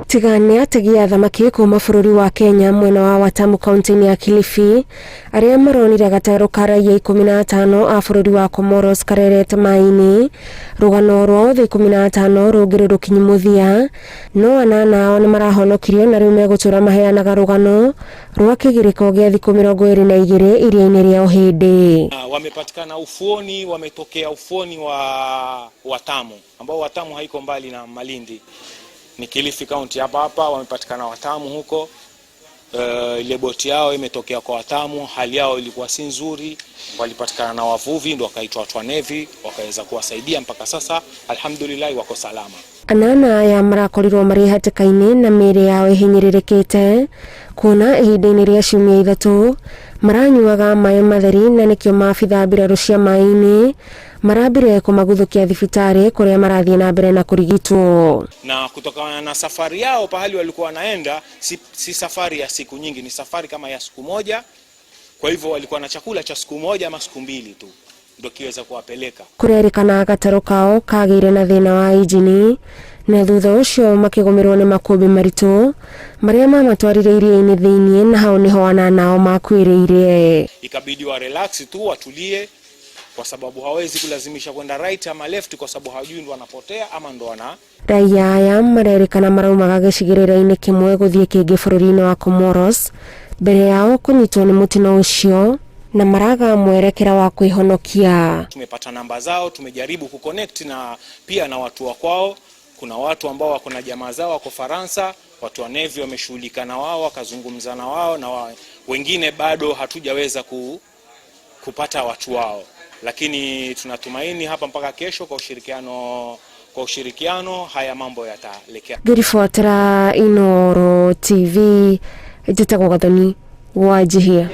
Tiga nĩ ategi a thamaki kuma bũrũri wa Kenya mwena wa Watamu kaunti-inĩ ya Kilifi arĩa maronire gatarũ ka raia 15 a bũrũri wa Comoros karerete maĩ-inĩ. Rũgano rwa othe 15 rũngĩrĩ rũkinyu mũthia, no anana ao nĩ marahonokirio na rĩu megũtũra maheanaga rũgano rwa kĩgirĩko gĩa thikũ 22 iria-inĩ rĩa Ũhĩndĩ. Wamepatikana ufuoni, wametokea ufuoni wa Watamu ambao Watamu haiko mbali na Malindi, ni Kilifi County hapa hapa, wamepatikana Watamu huko. Ile boti yao imetokea kwa Watamu, hali yao ilikuwa si nzuri, walipatikana na wavuvi, ndo wakaitwa watu wa Navy wakaweza kuwasaidia mpaka sasa, alhamdulillah wako salama. Anana aya marakorirwo marĩ hatĩka-inĩ na mĩĩrĩ yao ĩhinyĩrĩrĩkĩte kuona ihinda-inĩ rĩa ciumia 3 maranyuaga maĩ matheri na nĩkĩo maabithaa mbirarũ cia maĩ-inĩ marambire kũmaguthũkia thibitarĩ kũrĩa marathiĩ na mbere na kũrigitwo. Na kutokana na safari yao pahali walikuwa wanaenda si safari ya siku nyingi, ni safari kama ya siku moja. Kwa hivyo walikuwa na chakula cha siku moja ama siku mbili tu ndio kiweza kuwapeleka. Kũrerĩkana gatarũ kao kagĩire na thĩna wa injini na thutha ũcio makĩgũmĩrwo nĩ makũmbĩ maritũ marĩa mamatwarire iria-inĩ thĩiniĩ na hau nĩho anana ao makuĩrĩire. Ikabidi wa relax tu watulie, kwa sababu hawezi kulazimisha kwenda right ama left, kwa sababu hawajui ndo wanapotea ama ndo wana Raia aya marerĩkana maraumaga gĩcigĩrĩra-inĩ kĩmwe gũthiĩ kĩngĩ bũrũri-inĩ wa Comoros mbere yao kũnyitwo nĩ mũtino ũcio na maraga mwerekera wa kwĩhonokia. Tumepata namba zao, tumejaribu kuconnect na pia na watu wa kwao. Kuna watu ambao wako na jamaa zao wako Faransa, watu wa Navy wameshughulika na wao wakazungumza na wao, na wengine bado hatujaweza kupata watu wao, lakini tunatumaini hapa mpaka kesho kwa ushirikiano haya mambo yatalekea. Ngĩribotera Inooro TV, njĩtagwo Gathoni wa Njihia.